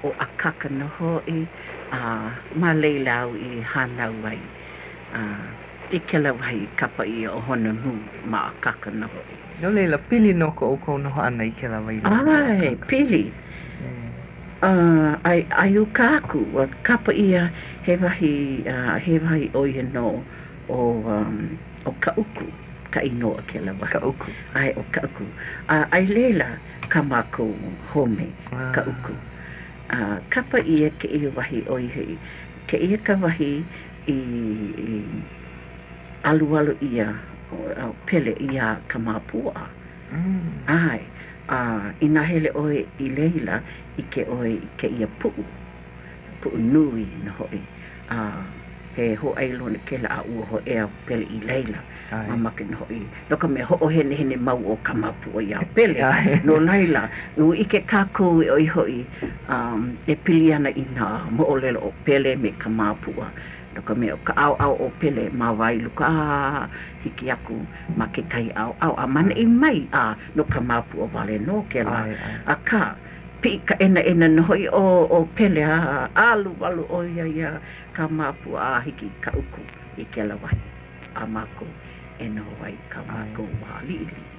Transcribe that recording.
ʻO Akaka nō hoʻi, a ma laila au i hānau ai, a i kēlā wahi i kapa ʻia ʻo Honomū ma Akaka nō hoʻi. No laila, pili nō ko ʻoukou noho ʻana i kēlā wahi lā? ʻAe, pili. A, a i uka aku, ua kapa ʻia he wahi, he wahi ʻo ia nō ʻo, ʻo Kaʻuku ka inoa o kēlā wahi. Kaʻuku. ʻAe, ʻo Kaʻuku. A, a i laila kā mākou home, Kaʻuku. A kapa ʻia kēia wahi ʻo ia hoʻi, kēia ka wahi i alualu ʻia ʻo Pele iā Kamapuaʻa. ʻAe, a inā hele ʻoe i laila, ʻike ʻoe i kēia puʻu, puʻu nui nō hoʻi, a he hōʻailona kēlā a ua hōʻea ʻo Pele i laila, mamake nō hoʻi, no ka mea, hoʻohenehene mau ʻo Kamapuaʻa iā Pele, no laila, ua ʻike kākou ʻo ia hoʻi, e pili ana i nā moʻolelo o Pele me Kamapuaʻa, no ka mea, ʻo ka ʻaoʻao o Pele ma Wailuka a hiki aku ma kekahi ʻaoʻao a ma ʻaneʻi mai, a no Kamapuaʻa wale nō kēlā, akā, piʻi ka ʻenaʻena nō hoʻi o Pele a alualu ʻo ia iā Kamapuaʻa a hiki i Kaʻuku i kēlā wahi a mākou e noho ai kā mākou wā liʻiliʻi.